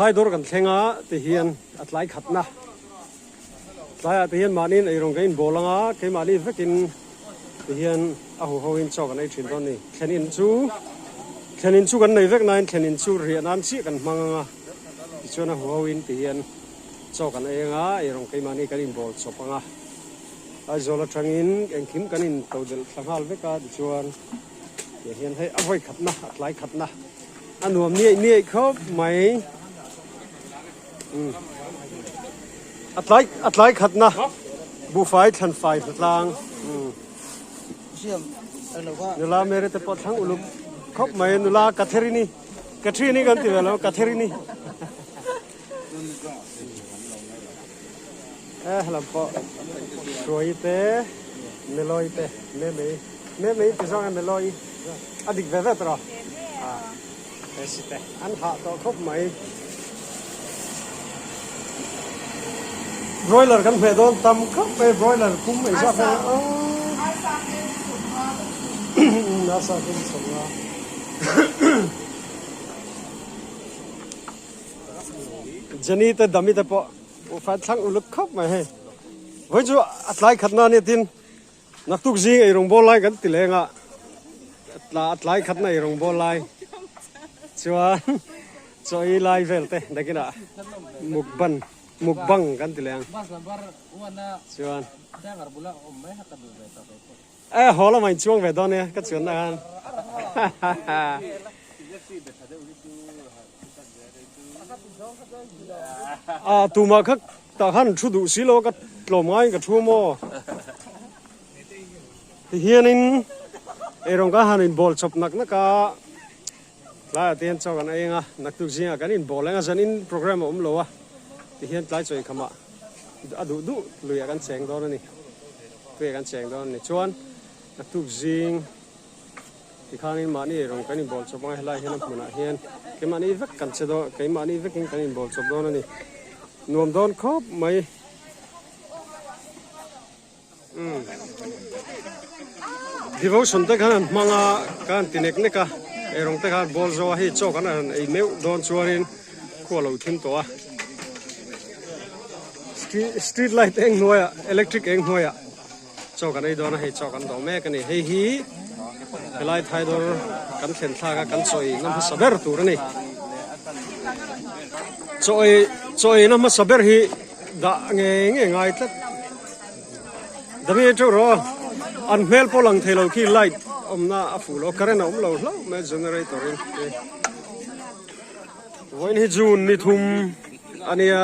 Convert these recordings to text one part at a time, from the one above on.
Thaidawr kan thleng a ti hian a tlai khatna tlaiah ti hian mahniin eirawng kan inbawl ang a, keimahni vekin ti hian a huho in chaw kan ei thin dawn a ni. Thlen in chu thlen in chu kan nei vek nain thlen in chu riah nan chiah kan hmang ang a, tichuan a huho in ti hian chaw kan ei ang a, eirawng keimahni kan inbawl chawp ang a. Aizawl atangin engkim kan intodelh thla nghal vek a tichuan Tiah hian hei a vawi khatna a tlai khatna a nuam niaih niaih khawp mai umm a tlai a tlai khatna buhfai thlan fai hlatlang umm nula Mary te pawh thlang uluk khawp mai nula Catherine-i Catherine-i kan ti ve lo Catherine-i e helam pawh Hruai te Meloi te Memei Memei ti zawng e Meloi a dik ve ve tawh a he si te an hah tawh khawp mai broiler kan hmeh dawn tam khawp mai broiler pum ei zat a arsa ken sawmnga. Jenny te Dami te pawh ufai thlang uluk khawp mai hei. Vawi chu a tlai khat na ania tin naktuk zing ei rawng bawl lai kan ti leng a a tlai khat na ei rawng bawl lai chuan chaw ei lai vel te nakinah mukban mukbang kan ti leng chuan E haw lamah in chuang ve dawn nia ka chuan na khan a tumah kha tah khan thu duh si lo ka tlawm ngaiin ka thu maw tihianin eirawng ka han in bawl chawp nak nak a tlaiah te hian chaw kan ei ang a naktuk zingah kan in bawl ang a zanin program a awm lo a tihian tlai chaw inkham ah a duh duh luiah kan cheng dawn a ni. Tui kan cheng dawn a ni. Chuan naktuk zing tikhanin mahni eirawng kan inbawl chawp ang a, helai hian a hmunah hian keimahni vek kan che dawn, keimahni vekin kan inbawl chawp dawn a ni. Nuam dawn khawp mai. Umm. Devotion te khan an hmang a, kan han ti nek nek a, eirawng te khan bawl zo a, hei chaw kan han ei meuh dawn chuanin khua lo thim tawh a. Street light eng hnuaiah electric eng hnuaiah chaw kan ei dawn a hei chaw kan dawh mek a ni hei hi helai thaidawr kan thlen thlak a kan chaw ei na hmasa ber tur a ni chaw ei chaw ei na hmasa ber hi dah ngei ngei ngai tlat dami teuh rawh an hmel pawh lang thei lo khi light awmna a fuh lo current a awm lo hlauh mai generator in. Vawiin hi June ni thum a nia,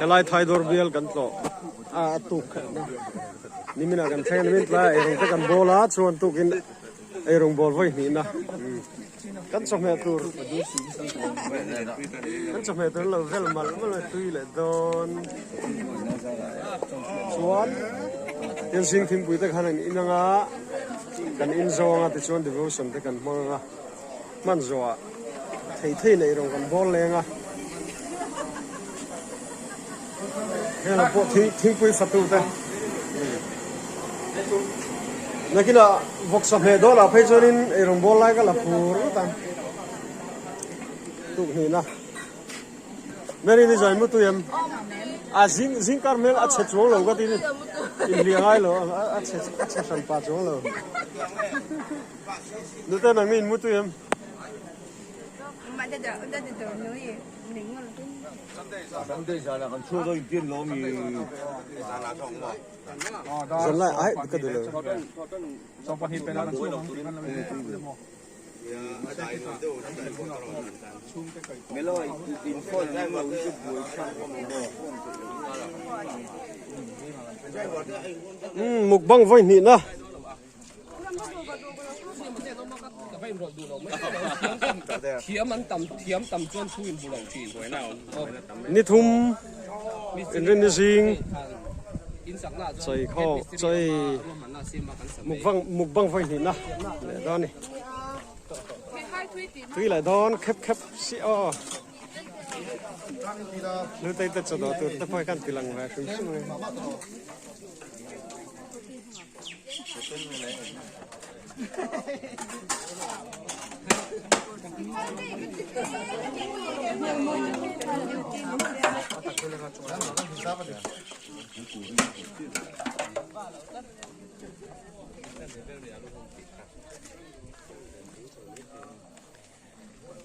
helai Thaidawr bial kan tlawh a a tuk khat na. Niminah kan thleng a, nimin tlaiah eirawng te kan bawl a, chuan tukin eirawng bawl vawi hnih na kan chawhmeh tur kan chawhmeh tur an lo vel malh malh a, tui leh dawn chuan tin zing thingpui te khan an in ang a, kan in zawng a tichuan devotion te kan hmang ang a. Hman zawhah thei thei neih rawng kan bawl leng a, hengah pawh thing thingpui fatu te nakinah vawksa hmeh dawnah phei chuanin eirawng bawl lai ka la phur ngawt ang tuk hnihna Mary ni zai mutui em a zing zing kar hmel a chhe chuang lo ka tin inhliah ngai lo a chhe a chhe hran pah chuang lo. Nute nang ni in mutui em? Zan lai ai ka duh lo. Mukbang vawi hnih na. Ni thum inrin ni zing chei khaw chei mukbang mukbang vawi hnih na leh dawn a ni tui leh dawn khep khep si aw hlutei te chaw dawh tur te pawh hi khan ti lang ve hrim hrim a ni.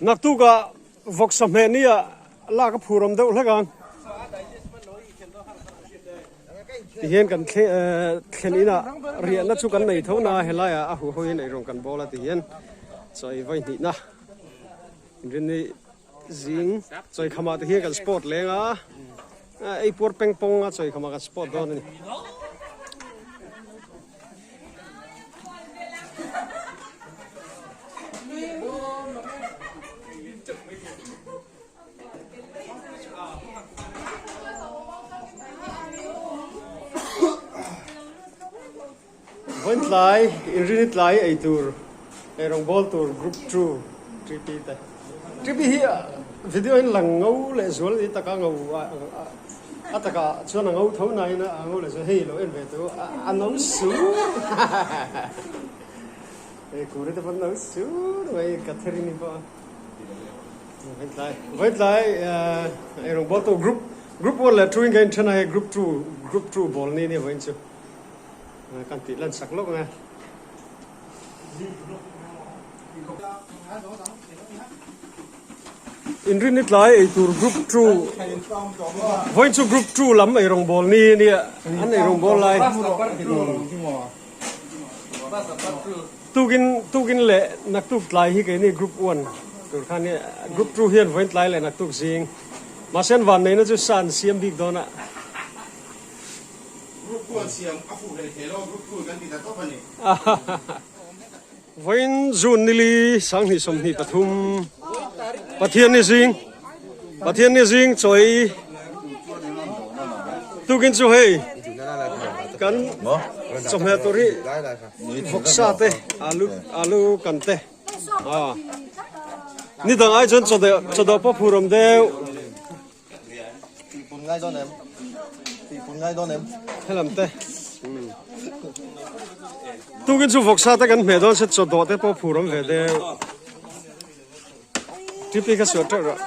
Naktukah vawksa hmeh ni ah lak a phur awm deuh hlek ang. Tihian kan thlen inah riahna chu kan nei tho na helai ah a huh ho in eirawng kan bawl a tihian chawi vawi hnihna inrinni zing chawi khamah te hian kan sport leng a ei puar peng pawng a chawi khamah kan sport dawn a ni. Vawiin tlai inrini tlai ei tur eirawng bawl tur group two TP te TP hi video in lang ngo leh zual ni taka ngo a taka chuan a ngo tho nain a ngo leh zual hei lo en ve tu a no sur hei kuri te pawh an no sur mai Catherine-i pawh. Vawiin tlai eirawng bawl tu group group one leh two in ka inthen a hei group two group two bawl ni nia vawiin chu kan tih lan sak lawk ang e. Inrinni tlai eitur group two vawiin chu group two lam eirawng bawl ni nia an eirawng bawl lai. Tukin tukin leh naktuk tlai hi keini group one tur khan hi group two hian vawiin tlai leh naktuk zing mahse an van neihna chu sa an siam bik dawn a. Group one siam a fuh hlei thei lo group two kan ti ta tawp a ni. Vawiin June nili sanghnih 23 Pathianni zing Pathianni zing chawi tukin chu hei kan chawhmeh tur hi Vawksa te alu alu kan te a ni dang ai chuan chawdeh chawdawh pawh phur awm deuh helam te tukin chu vawksa te kan hmeh dawn se chawdawh te pawh phur awm ve deuh tipi kha suah teuh rawh.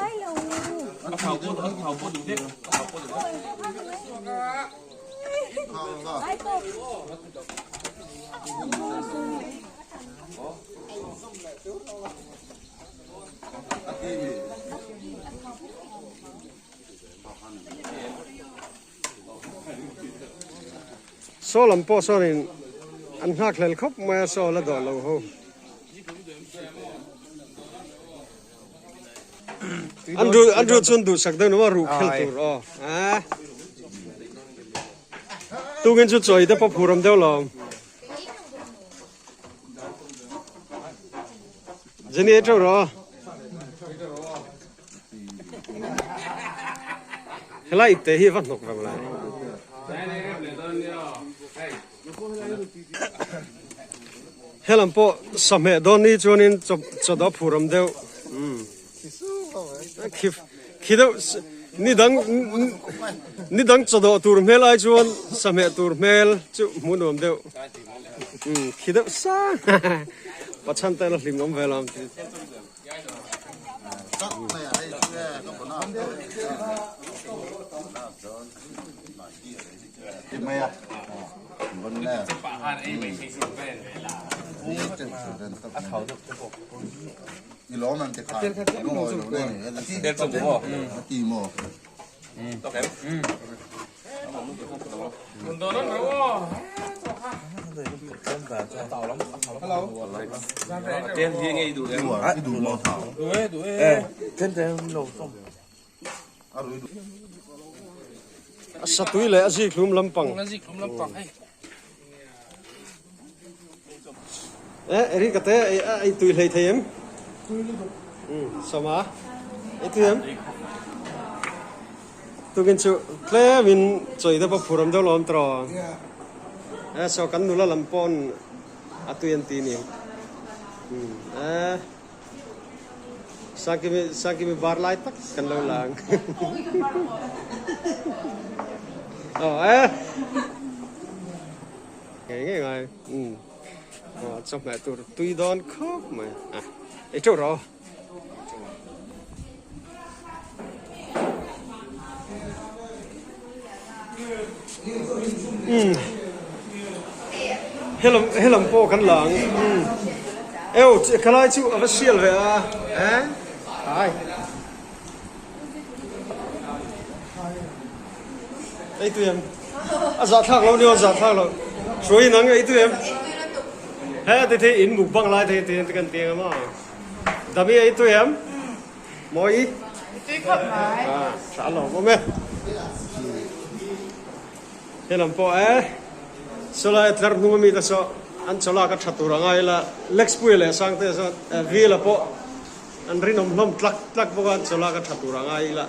Saw lam pawh sawnin an nghak hlel khawp mai a saw la dawh lo ho. Andrew Andrew chuan duhsak deuh numa ruh khel tur aw a tukin chu chawi te pawh phur awm deuh lo Jenny ei teuh rawh helai ipte hi va hnawk vang lai Helam pawh sahmeh dawn ni chuanin chaw dawh phur awm deuh khi khi deuh ni dang ni dang chaw dawh tur hmel ai chuan sahmeh tur hmel chu hmuh nuam deuh khi deuh sang pachhan te la hlim awm ve lo A satui leh a zikhlum lampang. Eh, Erika te ei tui hlei thei em? Sawma, ei tui em? Tukin chu tlemin chawi te pawh phur awm deuh lo awm tawh. Eh, saw kan nula lam pawn a tui an ti ni. Eh. Sangkimi Sangkimi bar lai tak kan lo lang. Oh eh. Nge nge ngai. Um. Oh chawhmeh tur tui dawn khawp mai. Ah. Ei teuh rawh. Umm helam helam pawh kan la ang umm eu khalai chu a va sial ve a eh ai ei tui em a zah thlak lo ni aw zah thlak lo hruai in ang ei tui em he ti thei in mukbang lai thei ti kan ti ang a maw dami ei tui em mawi tui khawp mai a tha lo awm e Helam pawh e sawlai tlar hnung ami te saw an chawlak a tha tur a ngai ila Lexpuia leh Sangte sawn Vila pawh an rinawm hlawm tlak tlak bawk a an chawlak a tha tur a ngai ila.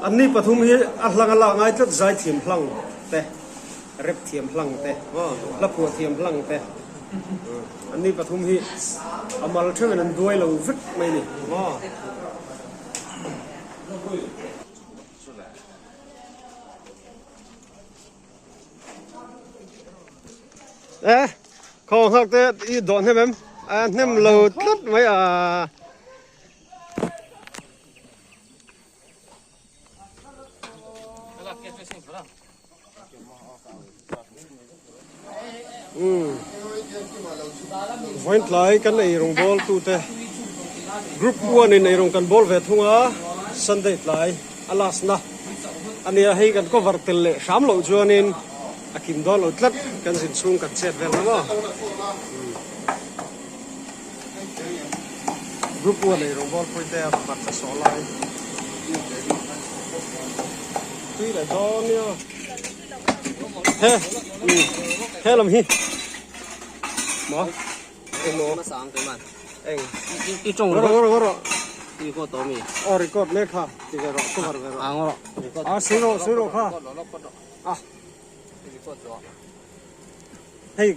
Anni pathum hi a hlang a lak ngai tlat zai thiam hlang te rep thiam hlang te hla phuah thiam hlang te anni pathum hi a mal theuhin an duai lo vek mai ni maw. E khaw nghak te i dawh hnem em a hnem lo tlat mai a. Vawiin tlai kan ei rawng bawl tute group one in ei rawng kan bawl ve thung a Sunday tlai a last na a nia hei kan cover tel leh hram loh chuanin a kim dawn lo tlat kan zin chhung kan chet vel na maw. Group one ei rawng bawl pui te a hmarcha sawh lai tui leh dawn nia he he lam hi maw eng maw eng i tawng rawh rawh rawh i ko to mi aw record mek kha ti ve rawh cover ve rawh ang rawh record a sui rawh sui rawh kha a Hei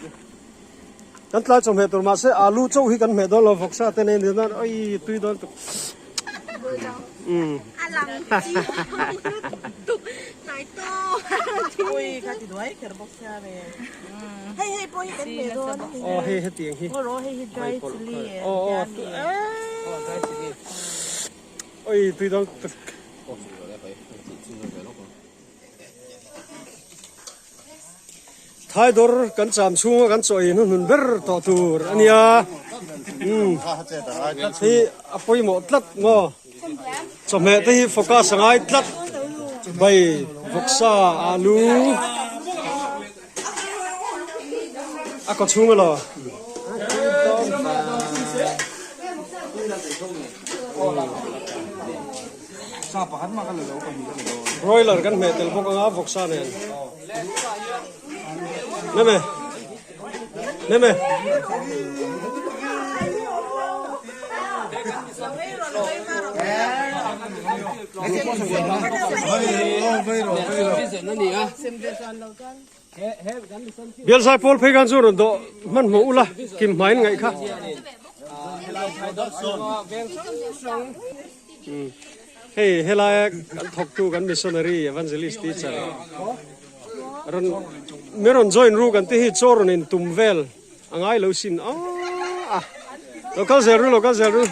kan tlai chawhmeh tur mahse alu chauh hi kan hmeh dawn lo vawksa te nen hian oi tui dawn tuk umm A lang chi tuk hnai tawk Ui kha ti duai kher bawk sia ve hei hei pawh hi kan hmeh dawn aw hei hetiang hi aw hei hi dry chilli aw aw oi tui dawn tuk. Thaidawr kan cham chhunga kan chaw ei hnuhnun ber tawh tur a nia. Umm hei a pawimawh tlat maw? Chawhmeh te hi focus a ngai tlat. Bai, vawksa, alu a kaw chhung elaw? Broiler kan hmeh tel bawk anga vawksa nen. Neme. Neme. Bialzai pawl phei khan chu rawn dawh hmanhmawh ula kim hmain ngaih kha. Hei helaia kan thawktu kan missionary evangelist teacher rawn mi rawn join ru kan ti hi chaw rawn in tum vel a ngai lo sin a lo kal zel ru lo kal zel ru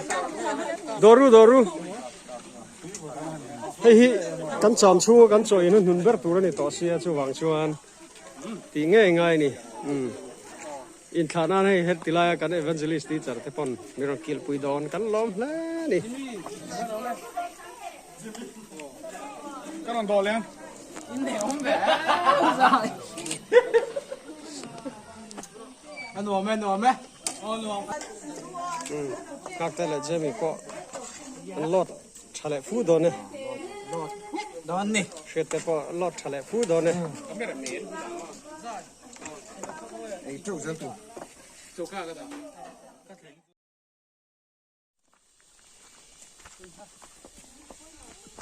dawr ru dawr ru hei hi kan cham chhunga kan chaw in hnun ber tur a ni tawh sia chuvang chuan tih ngei ngai a ni umm. Inthlah nan hei heti laia kan evangelist teacher te pawn min rawn kilpui dawn kan lawm hle a ni. Ka rawn dawh leng. A nuam e nuam e. Aw nuam. Nghakte leh Jamie pawh an load tha leh fu dawn e. Load dawn ni. Hriatte pawh load tha leh fu dawn e.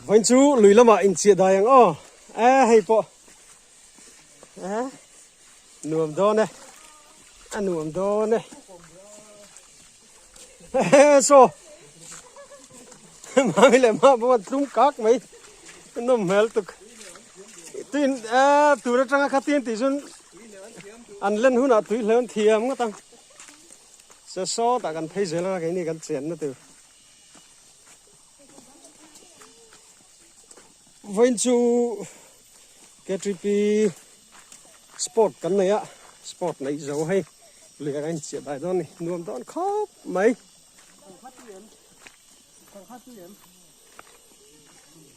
Vawiin chu lui lamah inchiah dai ang aw e hei pawh e nuam dawn e a nuam dawn e saw mami leh mah pawh an tlum kak mai nawm hmel tuk tuin e tur atanga khatin tih chuan an len hunah tui hle an thiam ngawt ang se sawtah kan phei zel anga keini kan chenna tur. Vawiin chu KTP sport kan nei a, sport neih zo hei lui a in chiah dai dawn a ni, nuam dawn khawp mai.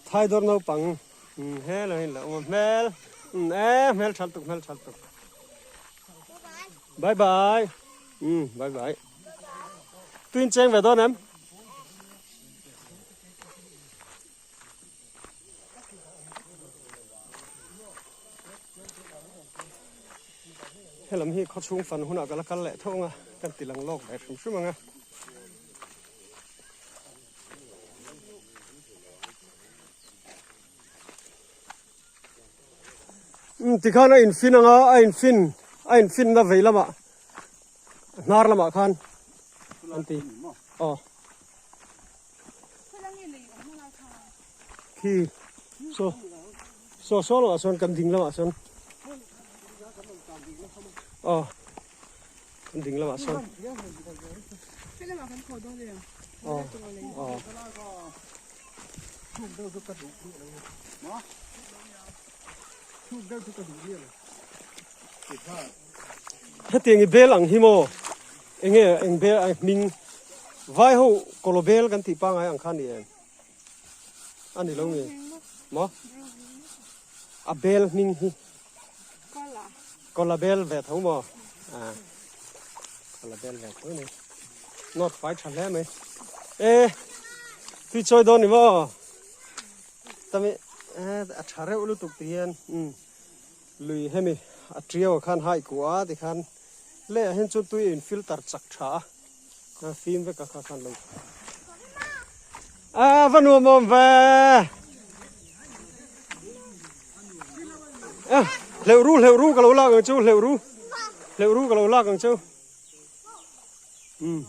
Thai dawr naupang hel ang in la awm a hmel e hmel that tuk hmel that tuk. Bye bye bye bye. Tuin cheng ve dawn em? Helam hi khawchhung fan hunah ka la kal leh tho ang a, kan ti lang lawk ve hrim hrim ang a. Umm tikhan a infin ang a, a infin a infin na vei lamah hnar lamah khan an ti aw. Khi saw saw saw lamah sawn kan ding lamah sawn aw kan ding lamah sawn aw aw Hetiang i bel ang hi maw enge eng bel a hming vai ho kawlaw bel kan tih pangai ang kha a ni em a ni lo nge maw a bel hming hi kawla bel ve tho maw a kawla bel ve tho ni nawt fai tha hle mai e tui chawi dawn ni maw tami a tha reuh lutuk ti hian um. Lui hemi a tiau ah khan hai kuah a tikhan leh ah hian chuan tui a in filter chak tha a a fim vek a kha khan lo a va nuam awm ve a hleuh ru hleuh ru ka lo lak ang chu hleuh ru hleuh ru ka lo lak ang chu um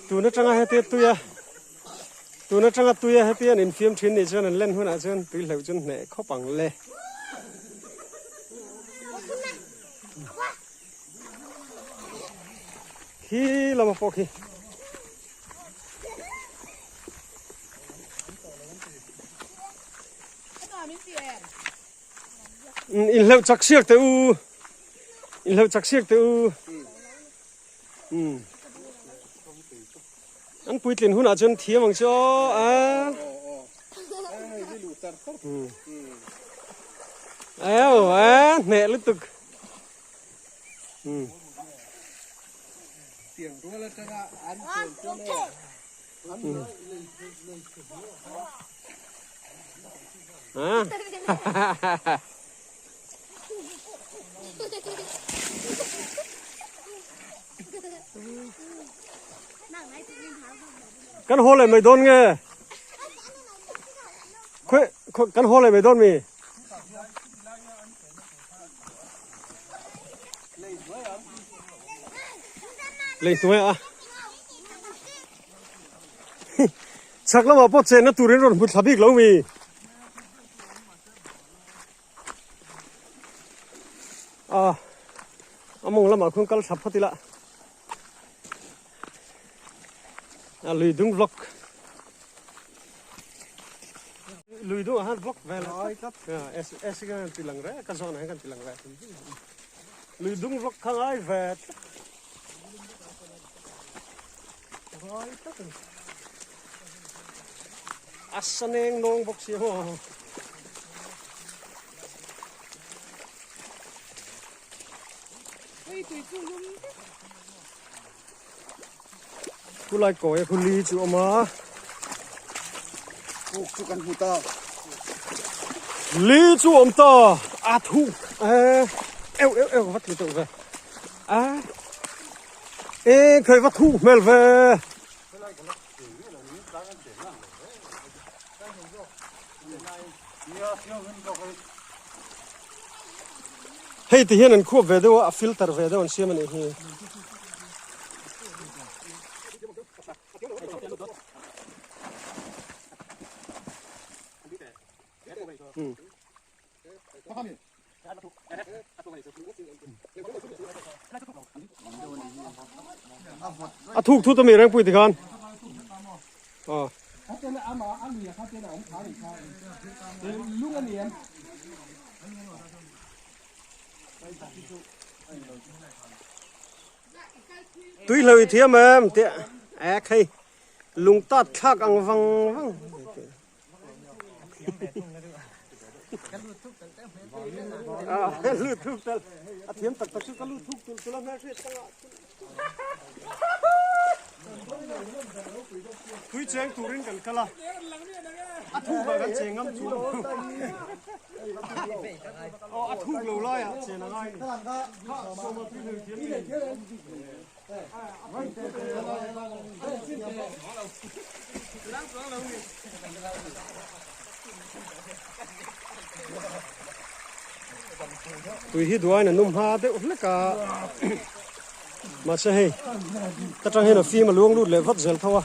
tun atanga hetia tui a Tun atanga tui a heti an infiam thin nih chuan an len hunah chuan tui hleuh chu hneh khawp ang le. Khi lama pawh khi. In hleuh chak siak teh u. In hleuh chak siak teh u. Um. An puitlin hunah chuan thiam ang chu aw a. Eo a hneh lutuk. Ah. Kan haw leh mai dawn nge? Khawi kan haw leh mai dawn mi? Lei hnuai a. Chhak lamah pawh chenna turin rawn hmu thla bik lo mi? A a mawng lamah khuan kal thla phawt ila a lui dung vlog lui dung ah han vlog vel ai tlat es es kan ti lang re ka zawn ah hian kan ti lang re lui dung vlog kha ngai ve tlat ngai tlat a ni a saneng nawng bawk si maw. Khulai kawi a khu li chu a awm a. Puk chu kan hmu ta. Li chu a awm ta a thu e eu eu eu va tlu teuh ve a e khei va thu hmel ve. Hei ti hian an khuap ve deuh a, a filter ve deuh an siam a nih hi. A thuk thut a mi rengpui tikhan. Aw. Tui hlo i thiam em tih ek hei lung tat thlak ang vang vang. Lut thuk tel a thiam tak tak chu ka lut thuk tul tul a hmel hriat ka ngah tui cheng turin kan kal a a thuk ah kan cheng ngam chu aw a thuk lo lai ah chen a ngai ni kha sawma tui hlo thiam ni. Tui hi duain a num hma deuh hlek a mahse hei ta tang hian a fim a luang lut leh vat zel tho a.